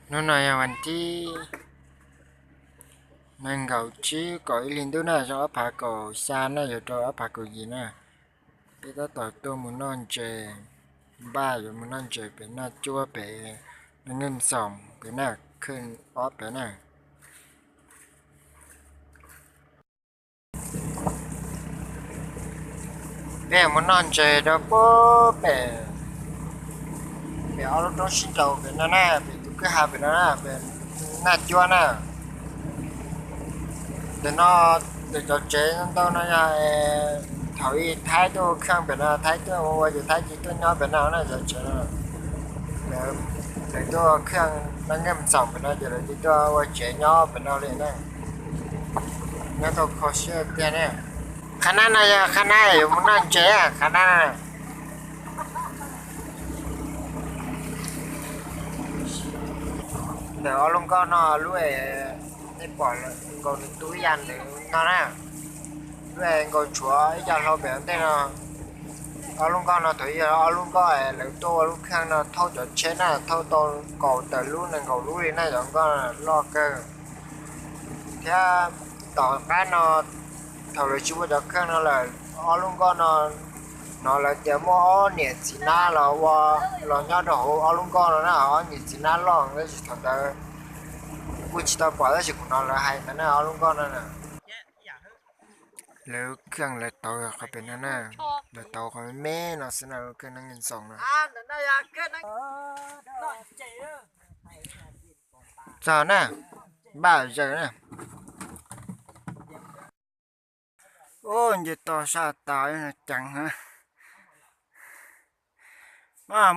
Hnub no yog vas thib nees nkaum tsib kaum ib hli ntuj na, xyoo ob phav kaum xya na, yuav rau ob phav kaum yim na. Peb tab tom tuaj mus noj ntses, npaj yuav mus noj ntses pem Naj Cuab pem Naj Nkeej Xoom pem na, khej ob pem na. Peb mus noj ntses rau puag pem, pem ob lub roob sib nraus pem no na, pem tus kwj ha pem no na, pem Naj Cuab na. Ntawm no, ntawm cov tsev ntau no yog thaum ub Thaib tuaj ua kheej pem no, Thaib tuaj ua ces Thaib ces tuaj nyob pem no na cov tsev no. Lawv tuaj ua kheej Naj Nkeej Xoom pem no ces lawv ces tuaj ua tsev nyob pem no li na. Nyob tau kho siab tiag ne. Qhab nab no yog qhab nab yuav mus noj ntses, qhab nab no. Ntawm ob lub nkoj no lub, nej pom nkaus nws tu ib yam ntawm no na. Lub nkaus tshuav ib co hlau pem ntej no. Ob lub nkoj no thaum ub yog ob lub nkoj lawv tuaj ua lub kheej no thauj cov tsheb na, thauj tau kaum tawm lub nees nkaum lub li na, cov nkoj loj kawg. Thiab tom qab no, thaum lawv tsis muaj cov kheej no lawm, ob lub nkoj no, no lawv tias muaj ob niam txiv nab los ua, los nyob rau hauv ob lub nkoj no na, ob niam txiv nab loj tab sis thaum ntawd kuj tsis tau pom tab sis kuv hnov lawv hais ntawd na, ob lub nkoj no na. Lawv kheej lawv tauv qhov pem no na, lawv tauv qhov me me no xwb na, lub kheej Naj Nkeej Xoom no. Txog na, npaj zawm na. Ub, nce toj sab tas ceev na.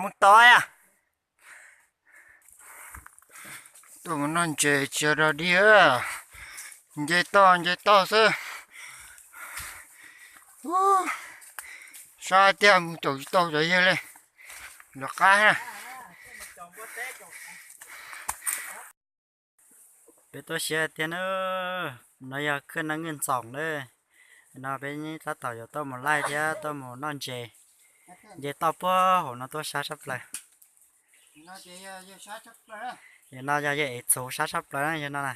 Mus tod a. Tuaj mus noj ntses tsis yog dog dig, nce toj nce toj xwb. Sab tiag mus caum tsis tau cov yawg li. Lawv qab na. Peb tuaj siab tiag na. No yog khej Naj Nkeej Xoom na. No peb tab tom yuav tuaj mus laij thiab tuaj mus noj ntses. Nce toj puag hauv no tuaj sab tshaj plaws. Yog no yog yawg ev txhuv sab tshaj plaws na yog no na.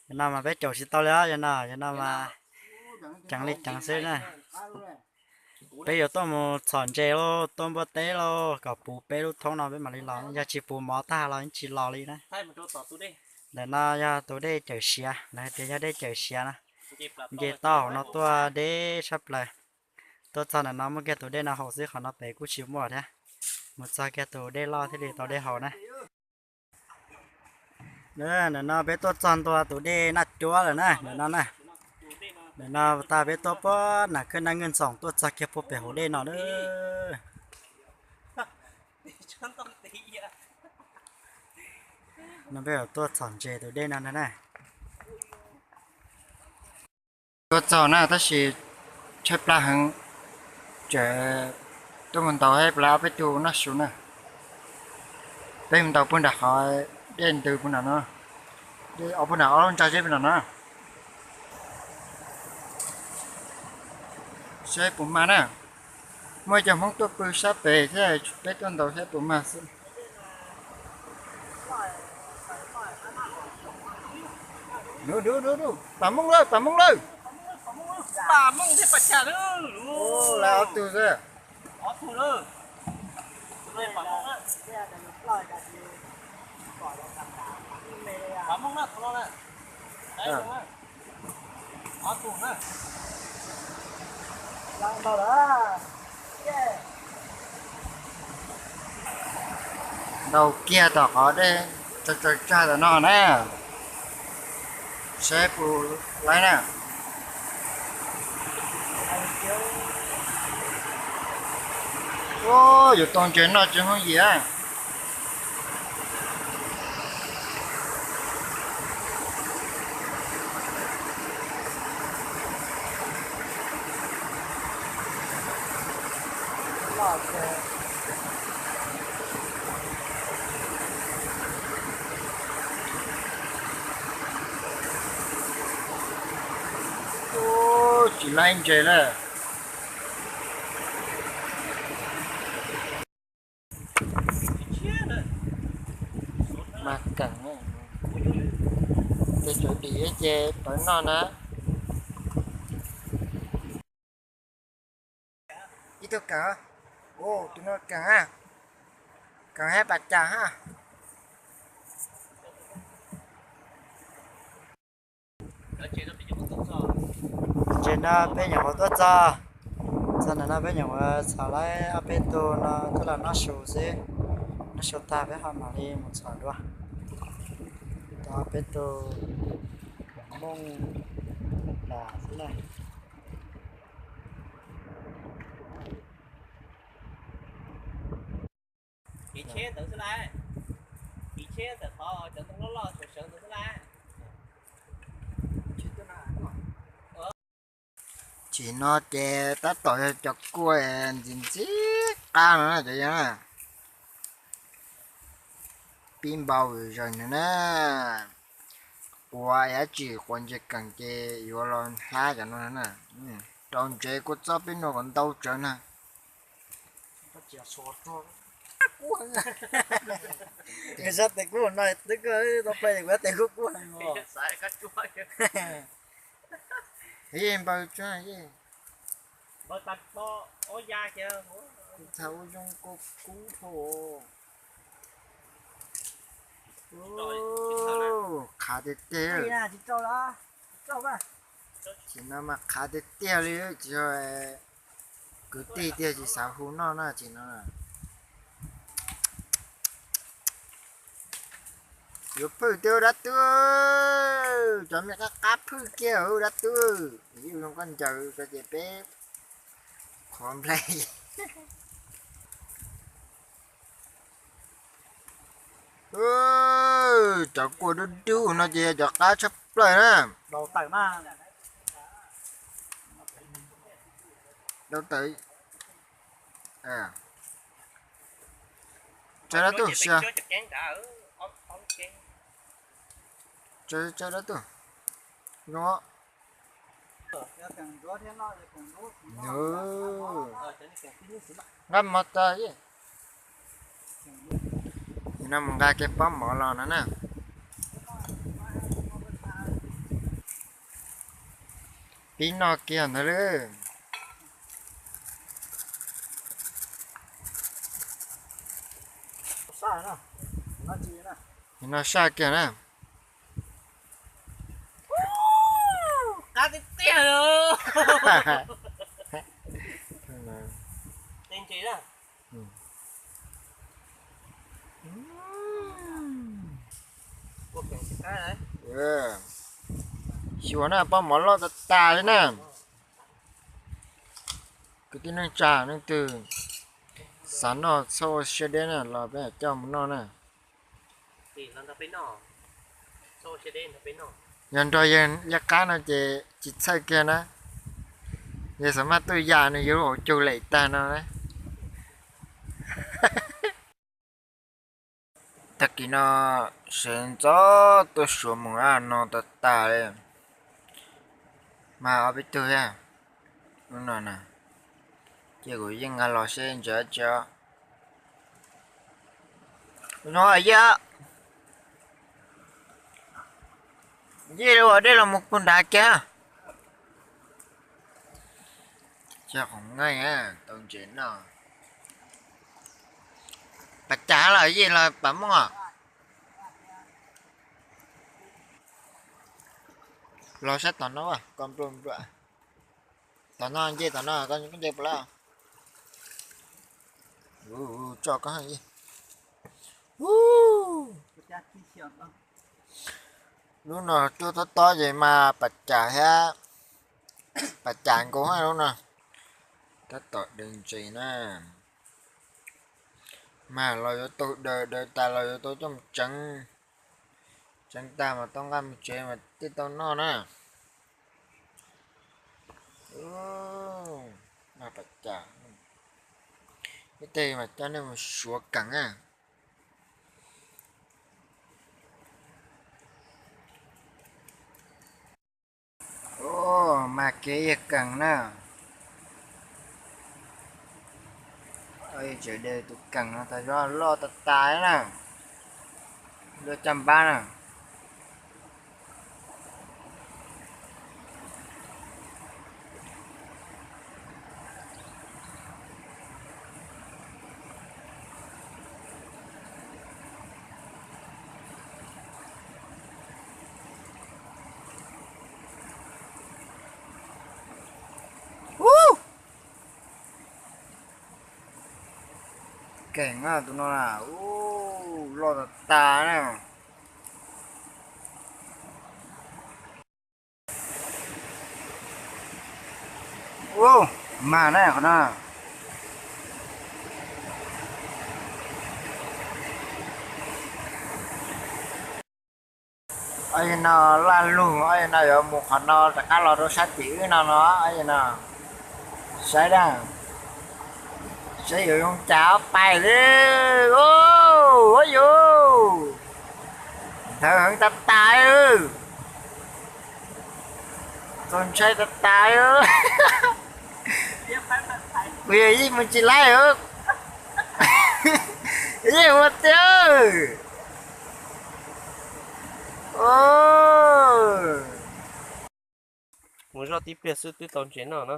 Yog no mas peb caum tsis tau li os, yog no, yog no mas ceev li ceev xwb na. Peb yuav tuaj mus txhom ntses lauj, tuaj npua teb lauj, kom puv peb lub thoob no peb mam li los, yog tsis puv mov tag los yeej tsis los li na. Ntawm no yog tus dej Cawm Siav, lawv hais tias yog dej Cawm Siav na. Nce toj hauv no tuaj deb tshaj plaws. Tuaj txog ntawm no muaj kiag tus dej no haus xwb, qhov no pem kuj tsis muaj thiab. Mus txog kiag tus dej loj thiaj li tau dej haus na. Ntawm no peb tuaj txog ntua tus dej Naj Cuab lawm na, ntawm no na. Ntawm no tag peb tuaj puag nram khej Naj Nkeej Xoom tuaj txog kiag puag pem hauv dej no na. No peb yuav tuaj txhom ntses tus dej no na. Tuaj txog na tab sis tshaib plab heev, tseem tuaj mus ntaus thiab plab peb tug noj su na. Peb mus ntaus puag nram qhov dej ntws puag nram no, dej puag nram ob lub ntsa zeb puag nram no. Saib puas mag na. Muaj cov Hmoob tuaj pw sab pem thiab, peb tuaj ntaus saib puas mag xwb. Pam Mooj lawm, Pam Mooj lawm. Lawv ob tug xwb. Ntaus kiag tom qhov dej tsaws tsaws tsag tom no na, saib puas laib na. Yuav tau ntses noj tsis hoob yim. Tsis laib ntses lawm. Mas keem, tej cov dim ces pawv noj na. Ib tug keem, tus no keem, keem hab pas cas hab. Ntses no peb nyuam qhuav tuaj txog, txog ntawm no peb nyuam qhuav txhom lawv ob peb tug no coj los noj su xwb. Noj su tag peb ho mam li mus txhom dua. Tau ob peb tug Hmoob tas xwb na. Tiv tsheb ntawd xwb lauj. Tiv tsheb ntawm qhov cov ntoo loj loj sawv sawv ntawd xwb lauj. Tsim no ces tab tom yog cov kuaj ntxim ntxim qab no na cov yawg na. Pib npau zaws nws na. Quav dab tsi, quav ntses keem ces yuav los hlab cov no na. Rau ntsev kua txob peb nuav kom ntau tsawv na. Sab tes kub no twb koj tau play kuv tes kub kub heev os. Yeej npawg tsuag yeej. Txha ua zoo kua kub dhau. Qhav tiag tiag. Tsis no mas qhav tiag tiag li, tsis yog kwv tij tiag tsis xav hu noj na tsis no. Yuav phwj tiag dab tub, cov me qab qab phwj kiag dab tub, ib zoo koj ncaws ko ces peb qhov nplej. Cov kua dub dub no ces yog cov qab tshaj plaws na. Dau tawm. Tsa dab tub, tsa dab tub. Zoo. Nqa mov tas. Nim no mus nqa kiag pob mov los no na. Pib noj kiag ntawd lawm. Nim no saj kiag na. Qab tiag tiag. Xyuas na, pob mov loj tas tas li na. Kwv tij neej tsa leej twg xav noj txhob ua siab deb na los peb coj mus noj na. Yog nrog yawg liab qab no ces tsis txhawj kiag na. Yawg xam maj tuaj yam nws yuav lub hauv caug lem tag no na. Tag kis no sawv ntxov tuaj suav mus no tas tas li. Mas ob peb tug thiab, lub no na, ces kuv yeej nqa los seb ntsia tsi. Zoo yij, yij ua dej los mus puag nrad kiag. Coj qhoom nqaij tau ntses noj. Pas cas los yij los pas muaj. Los sab tom no, koj nplua nplua. Tom no nce tom no, koj nce puas lawm? Tso koj. Lub no cuab tob tob ces mas pas cas thiab, pas cas nkaus lub no. Tab tom deev ntses na. Mas los yuav tau daws, daws tas los yuav tau coj mus tseev. Tseev tag mas tau nqa mus tsev mas thiaj tau noj na. Mas pas cas, ib teg mas coj nej mus suav keem na. Mas kev yawg keem na. Tsev de tus keem no tas zog loj tas tas na, loj caj npab na. Keem tus no na, loj tas tas na. Ub, mag na qhov no. Ob yawg no laj lug, ob yawg no yuav mus qhov no rov qab los rau sab tim wb no no, ob yawg no. Saib dab, saib yuav zoo cas pais li. Ub, ua yus, nthawv heev tas tas. Txaus ntshai tas tas. Kuv yog ib mus tsis laib, ib ua tiag. Mus zoj tib pliag xwb twb tau ntses noj na.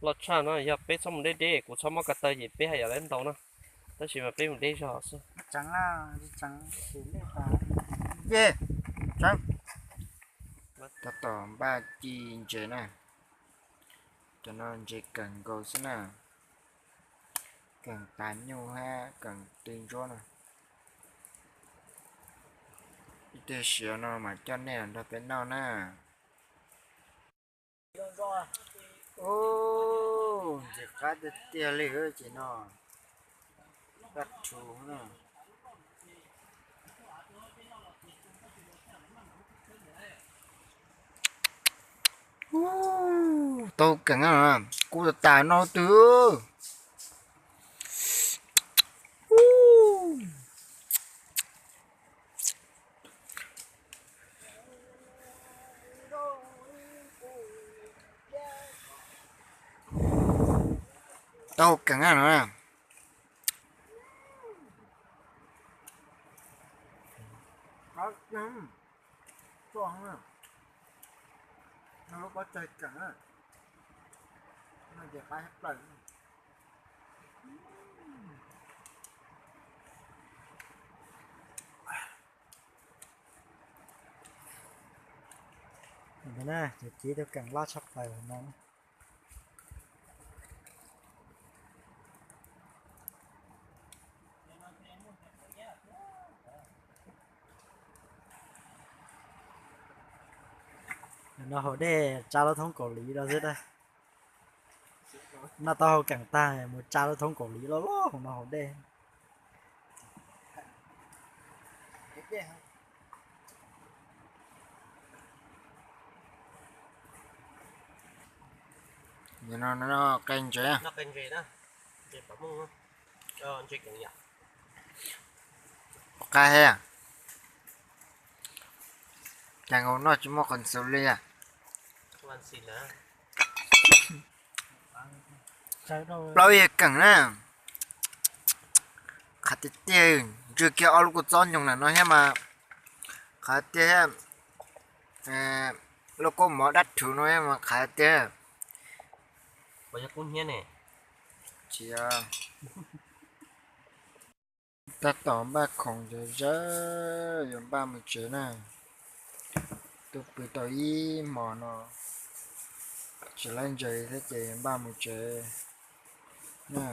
Loj tshaj no yog peb txhob mus deb deb, kuv txhob muab ko taw ces peb haj yam li ntau na. Tab sis mas peb mus deb zog xwb. Tab tom npaj ci ntses na. Cov no ntses keem nkaus xwb na. Keem tas nyuj hab keem ti ntsuab na. Ib teg siav no mam coj nej los nrog peb noj na. Ub, ntxim qab tiag tiag li ces no. Dab rhuv na. Tau keem, kub tas tas no twg. Tau keem no. Ntawd na, cov cib tau keem loj tshaj plaws no. No haus dej tsa lub thoob Kaus Lim no xwb na. Noj taub hau keem tag mus tsa lub thoob Kaus Lim loj loj no haus dej. Qe ntses, qab he. Cas nkaus noj tsis muaj qos ntxuv li. Plaub yawg keem na. Qhav tiag tiag, ntswg kiag ob lub kua txob nyoog ntawm no thiab mas qhav tiag thiab. Lub kua mov dab rhuv no thiab mas qhav tiag. Tsis, tab tom npaj khoom zom zaws yuav npaj mus tsev na. Twb pw tau ib hmos no, tsis laib ntses thiab ces yuav npaj mus tsev na.